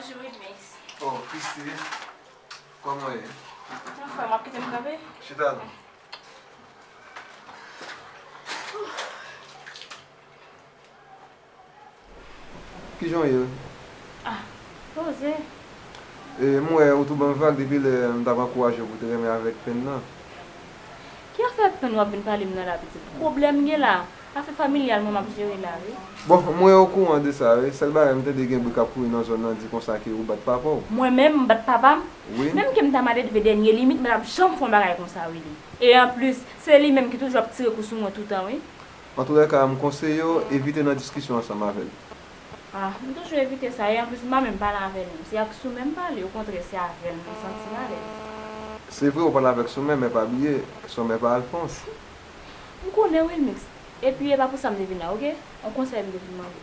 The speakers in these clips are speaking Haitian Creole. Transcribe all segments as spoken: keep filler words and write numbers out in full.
Oh, Christy, kòman w ye? Anfòm, w ap kite m kanpe? Chita non. Kijan w ye? Ah, poze. E, m wè ou tou ban m vag depi lè m t ap ankouraje w pou w te renmen avèk Penn nan. Ki afè Penn w ap vin pale m nan la, pitit? Pwoblèm gen la. Afè familyal mwen m ap jere la, wi. Bon, m wè w okouran de sa, wi. Sèl bagay m tande gen bri k ap kouri nan zòn nan di konsa ke ou bat papa w. Mwen menm, m bat papa m? Wi. Menm ke m ta malelve dènye limit, mwen t ap janm fè yon bagay konsa, Willy. E anplis, se li menm ki toujou ap tire kou sou mwen toutan, wi. Antoulèka, m konseye w evite nan diskisyon ansanm avè l. Ah, m toujou evite sa, e anplis, m pa menm pale avè l menm. Se ak Soumen m pale, okontrè, se avè l m santi m alèz. Se vre, ou pale avèk Soumen, men pa bliye, Soumen pa Alphonse. M konnen, Wilmix. Epi, e pa pou sa m te vin la, oke? Yon konsèy m te vin mande.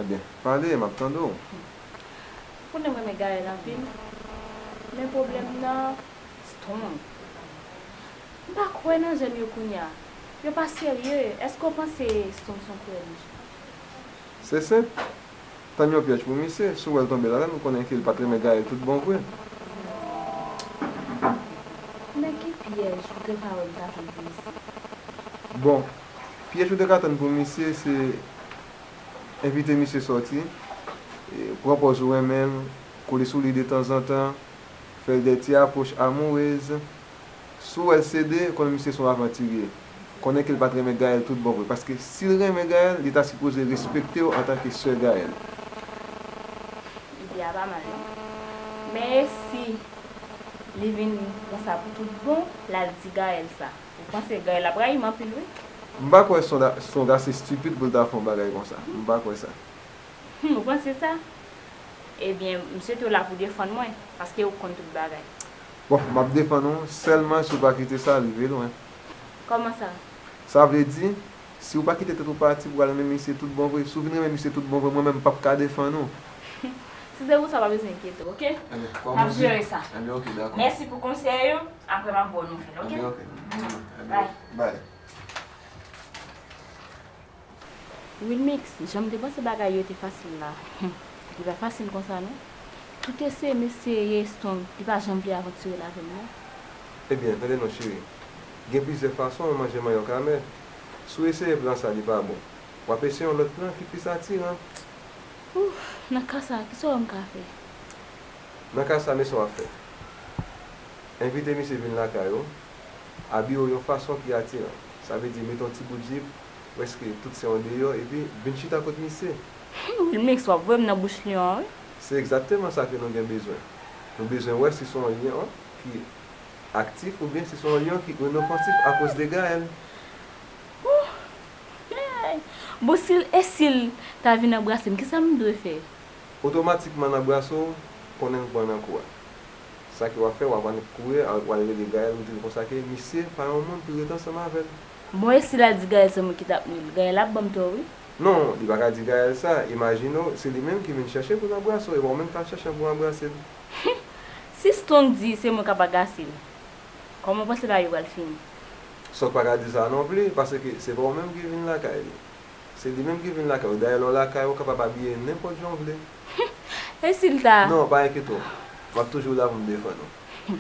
Ebyen, pale, m ap tande w. Ou konnen m renmen Gaël anpil, men pwoblèm nan, Strong. M pa kwè nan jèn yo kounye a. Yo pa serye. Èske w panse Strong se yon kourè bouch? Se senp. Tann yon pyèj pou misye. Si w wè l tonbe ladan l, ou konnen ke l pa t renmen Gaël tout bon vre. Men ki pyèj ou te ka wè m ta tann pou misye? Bon, pyèj ou te ka tann pou misye, se envite misye sòti, e, pran pòz ou renmen l, kole sou li detanzantan, fè l de ti apwòch amourez. Si w wè l sede, konnen misye se yon avantirye. Konnen ke l pa t renmen Gaël tout bon vre, paske si l renmen Gaël, li ta sipoze respekte w antanke sè Gaël. Ide a pa mal, non. Men e si li vin konsa pou tout bon, l al di Gaël sa? Ou panse Gaël ap rayi m anpil, wi. M pa kwè Strong ase estipid pou l ta fè yon bagay konsa. M pa kwè sa. Hmm, ou panse sa? Ebyen, m swete w la pou defann mwen, paske ou konn tout bagay. Bon, m ap defann ou, sèlman si w pa kite sa rive lwen. Kòman sa? Sa vle di, si w pa kite tèt ou pati pou w al renmen misye tout bon vre, si w vin renmen misye tout bon vre, mwen menm m p ap ka defann ou. Si se pou sa, w pa bezwen enkyete w, oke? M ap jere sa. Ebyen, oke, dakò. Mèsi pou konsèy yo, apre m ap ba w nouvèl, oke? Ebyen, oke. Ebyen, bye. Wilmix, jan m te panse bagay yo te fasil la, hmm, li pa fasil konsa non. Tout eseye m eseye Strong, li pa janm vle avantire l avè m non. Ebyen, tande non cheri, gen plizyè fason yon manje manyòk amè. Si w eseye plan sa li pa bon, w ap eseye yon lòt plan ki plis atiran. Ouf, nan ka sa, kisa w wè m ka fè? Nan ka sa, men sa w ap fè. Envite misye vin lakay ou, abiye w yon fason ki atiran. Sa vle di mete yon ti bout jip, prèske tout sen w deyò, epi vin chita kot misye. Wilmix, w ap voye m nan bouch lyon an, wi. Se egzakteman sa ke nou gen bezwen. Nou bezwen wè si se yon lyon ki aktif oubyen si se yon lyon ki inofansif akoz de Gaël. Ouh! Hey! Bon, si l, e si l ta vin anbrase m, kisa m dwe fè? Otomatikman nan bras ou, konnen l pran nan kou a. Sa ke w ap fè, w ap annik kouri al pral rele Gaël, ou di l konsa ke misye pa yon moun pou ret ansanm avè l. Bon, e si l al di Gaël se mwen ki t ap nwi l? Gaël ap ban m tò, wi. Non, li pa ka di Gaël sa. Imajine w, se li menm ki vin chèche pou l anbrase w, e pa w menm k al chèche pou w anbrase l. Si Strong di se mwen k ap agase l, kòman w panse bagay yo pral fini? Strong pa ka di sa non plis, paske se pa w menm ki vin lakay li. Se li menm ki vin lakay ou. Dayè, lè w lakay ou, ou kapab abiye nenpòt jan w vle. E si l ta? Non, pa enkyete w. M ap toujou la pou m defann ou.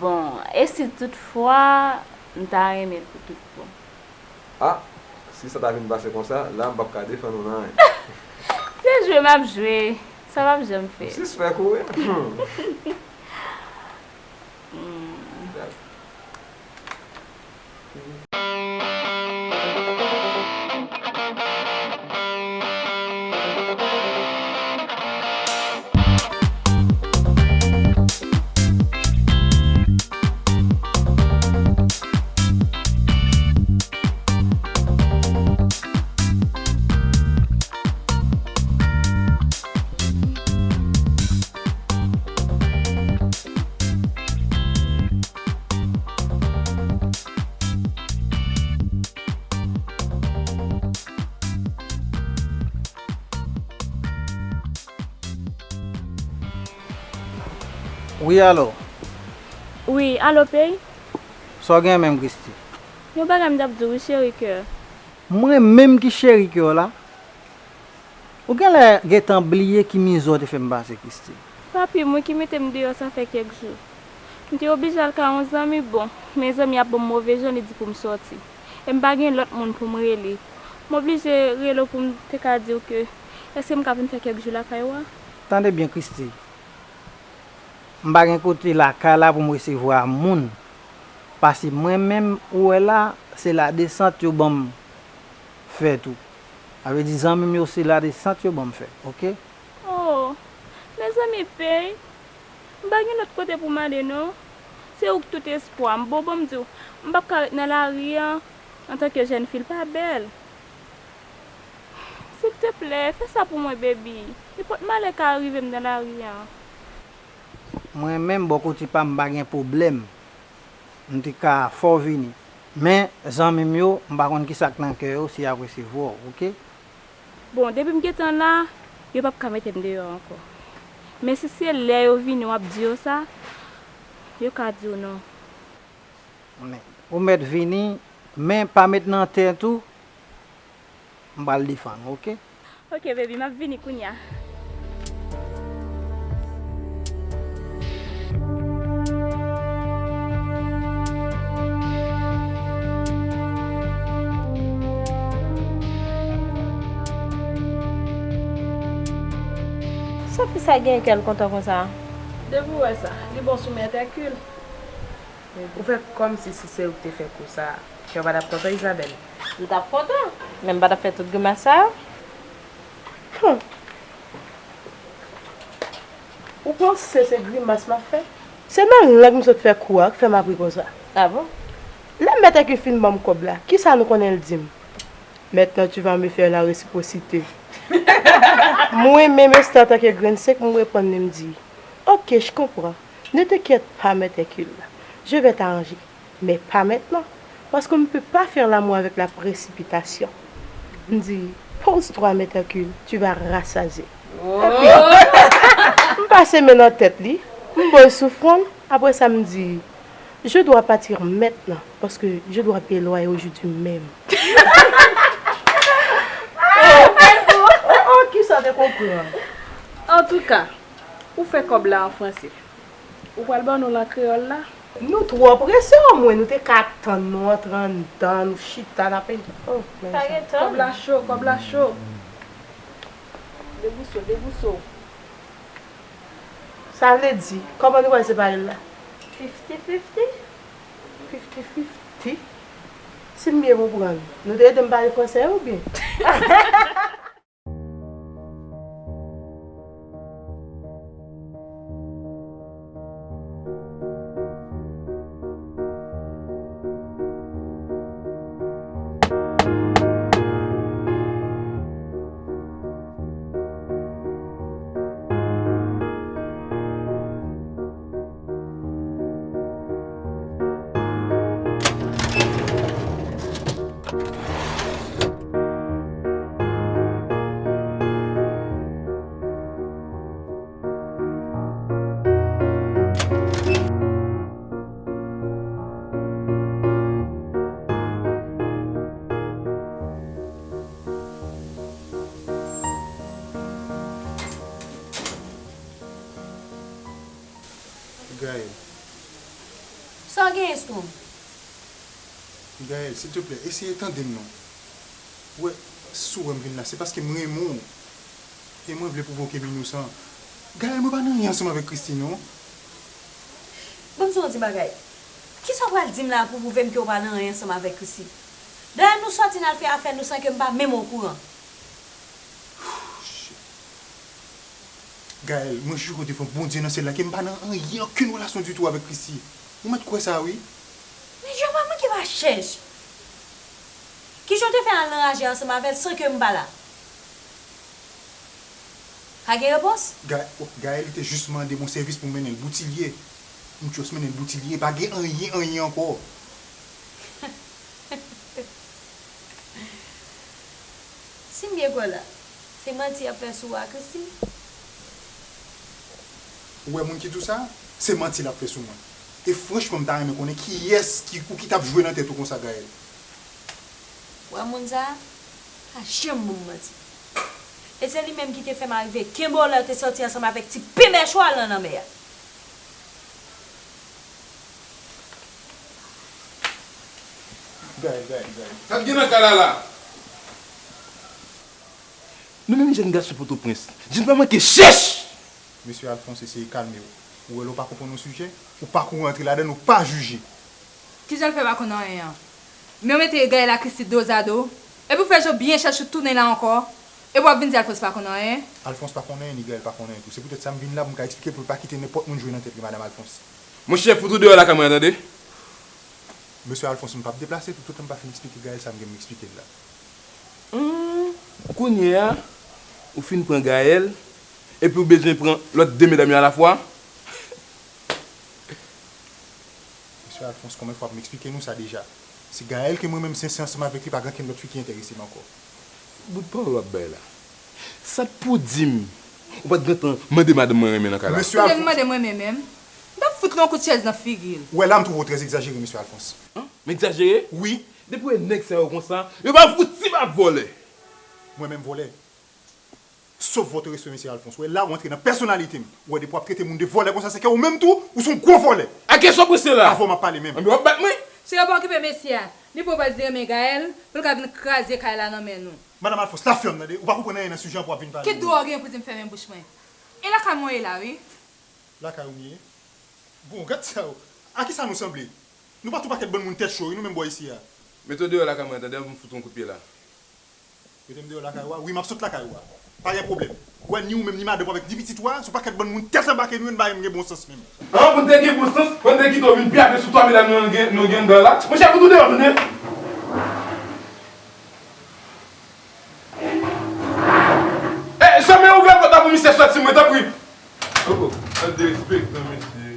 Bon, e si toutfwa m ta renmen l pou tout bon? Ah, si sa ta vin pase konsa, la m p ap ka defann ou nan anyen. Se jwe m ap jwe. Sa p ap janm fèt. M sispèk ou, wi. Hmm. Hmm. Wi, alo? Wi, alo, Pey? Sa w gen menm, Christy? Yon bagay m t ap di w, wi, cheri kè. Mwen menm ki cheri kè w la? Ou genlè gentan bliye ki mizè w te fè m pase, Christie. Papi, mwen ki mete m deyò sa fè kèk jou. M te oblije al kay yon zanmi, bon, men zanmi a ap ban m move jan, li di pou m sòti. E m pa gen lòt moun pou m rele. M oblije rele w pou m te ka di w ke, èske m ka vin fè kèk jou lakay ou a? Tande byen, Christie. M pa gen kote lakay la pou m resevwa moun. Paske mwen menm, ou wè la, se ladesant yo ban m fè tou. Sa vle di zanmi m yo, se ladesant yo ban m fè, oke? Oh, mezanmi, Pey, m pa gen lòt kote pou m ale non. Se ou k tout espwa m. Bon, ban m di w, m p ap ka ret nan lari an antanke jèn fi, l pa bèl. Silteplè, fè sa pou mwen, baby. Nenpòt malè ka rive m nan lari an. Mwen menm, bò kote pa m, m pa gen pwoblèm. M te ka fè w vini. Men, zanmi m yo, m pa konn kisa k nan kè yo, si y ap resevwa w, oke? Bon, depi m gentan la, yo p ap ka mete m deyò ankò. Men si se lè yo vini w ap di yo sa, yo ka di w non. Men, ou mèt vini, men pa met nan tèt ou, m pral defann ou, oke? Oke, baby, m ap vini kounye a. Sa fi sa gen kè l kontan konsa? Depi w wè sa, li bon sou mèt Èkil. Ou fè kòmsi si se ou ki te fè kou sa, kè w pa t ap kontan, Isabelle? M t ap kontan, men m pa t ap fè tout grimas sa yo. Hum. Ou panse se grimas m ap fè? Se nan lang m sot fè kou a k fè m ap ri konsa. Ah bon? Lè mèt Èkil fin ban m kòb la, kisa nou konnen l di m? Maintenant, tu vas me faire la réciprocité. Mwen menm, Esther, antanke grenn sèk, m reponn li, m di, ok, je comprends. Ne t'inquiète pas, mèt Èkil. Je vais t'arranger. Mais pas maintenant, parce qu'on ne peut pas faire l'amour avec la précipitation. M di, pose-toi, mèt Èkil, tu vas rassasier. Epi, m pase men nan tèt li, m boy sou fwon l, apre sa m di, je dois partir maintenant, parce que je dois payer loyer aujourd'hui même. Oh, oh, kisa te konprann? Antouka, ou fè kòb la an franse. Ou pral ban nou l an kreyòl la? Nou twò prese omwen, nou te ka tann nou antre anndan, nou chita, n ap enjoy. Oh, men sa. Pa gen tan. Kòb la cho, kòb la cho. Debouse w, debouse w. Sa vle di, kòman nou pral separe l la? Fifty fifty. Fifty fifty? Si m byen konprann, nou te ede m pale franse oubyen? Gaëlle. Sa w genyen, Strong? Gaëlle, silteplè, eseye tande m non. Ou wè, si w wè m vin la, se paske m renmen w. E mwen vle pwouve w ke m inosan. Gaëlle, mwen pa nan anyen ansanm avèk Christie non. Ban m di w yon ti bagay. Kisa w pral di m la pou pwouve m ke w pa nan anyen ansanm avèk Christie? Dayè, nou sòti n al fè afè nou san ke m pa menm okouran. Gaëlle, mwen jire w devan Bondye nan syèl la ke m pa nan anyen, okenn relasyon ditou avèk Christie. Ou mèt kwè sa, wi. Men Jewova, mwen ki pa chèch. Kijan w te fè al nan raje ansanm avè l san ke m pa la? Pa gen repons? Ga-, Gaëlle te jis mande m yon sèvis pou m mennen l Boutilye. M just mennen l Boutilye, pa gen anyen, anyen ankò. Si m byen kwè la, se manti y ap fè sou ou a, Christie? Ou wè moun ki di w sa? Se manti l ap fè sou mwen. E franchman, m ta renmen konnen kiyès ki, ou ki t ap jwe nan tèt ou konsa, Gaëlle. Ou wè moun sa a? Pa janm ban m manti. E se li menm ki te fè m arive kenbe w lè w te sòti ansanm avèk ti penmè chwal lan nan mè a. Gaël, Gaël, Gaël. Sa k gen nan kay la la? Nou menm jèn gason Pòtoprens, jèn pa manke chèch! Mesye Alphonse, eseye kalme w. Ou wè lè w pa konprann yon sijè, ou pa kouri antre ladann, ou pa jije. Kijan l fè pa konn anyen an? Men w mete Gaël ak Christy dozado, epi w fè je w byen chèch ou tounen la ankò, epi w ap vin di Alphonse pa konn anyen? Alphonse pa konn anyen, ni Gaël pa konn anyen tou. Se poutèt sa m vin la pou m ka eksplike l pou l pa kite nenpòt moun jwe nan tèt li, Madanm Alphonse. Monchè, fout ou deyò la kay mwen an, tande? Mesye Alphonse, m p ap deplase tou toutan m pa fin eksplike Gaël sa m gen pou m eksplike l la. Hum, kounye a, ou fin pran Gaël, epi ou bezwen pran lòt de medam yo alafwa? Mesye Alphonse, konbyen fwa pou m eksplike nou sa deja? Se Gaël ke mwen menm, sense ansanm avèk li, pa gen okenn lòt fi ki enterese m ankò. Bout pawòl w ap bay la. Sa t pou di m ou pa t gentan mande madanm mwen renmen nan kay la? Mesye Alphonse. Mande m renmen menm. M t ap fout li yon kout chèz nan figi l. Ou wè la, m twouve w trè egzajere, mesye Alphonse. An? M egzajere? Wi. Depi w wè nèg sa yo konsa, yo pa fouti pa vòlè. Mwen menm vòlè? Sof votre respect, mesye Alphonse. Ou wè la, ou antre nan pèsonalite m. Ou wè depi w ap trete moun de vòlè konsa, se ke ou menm tou, ou se yon gwo vòlè. A kiyès w ap prese la? Avè w m ap pale menm. Anben w ap bat mwen? Cheri, pa okipe mesye a. Li pran pòz li renmen Gaël, pou l ka vin kraze kay la nan men nou. Madanm Alphonse, la fèm, tande. Ou pa konprann anyen nan sijè an pou w ap vin pale. Ki dwa w gen pou di m fèmen bouch mwen? E lakay mwen ye la, wi. Lakay ou m ye? Bon, gad sa yo. A kisa nou sanble? Nou pa tou pakèt bann moun tèt cho, wi, nou menm bò isi a. Mete w deyò lakay mwen, tande, anvan m fout ou yon kout pye la. Mete m deyò lakay ou a? Wi, m ap sot lakay ou a. Pa gen pwoblèm. Ou wè, ni ou menm, ni madanm ou avèk ni pitit ou a, se yon pakèt bann moun tèt anba ke nou ye, nou pa menm gen bon sans menm. An, pou n te gen bon sans, fò n te kite w vin pyafe sou twa medam nou gen, nou gen anndan la. Monchè, fout ou deyò, tande. E, janmen ouvè pòt la pou misye sòti, mwen, tanpri. Oh, oh, an derespektan, mesye.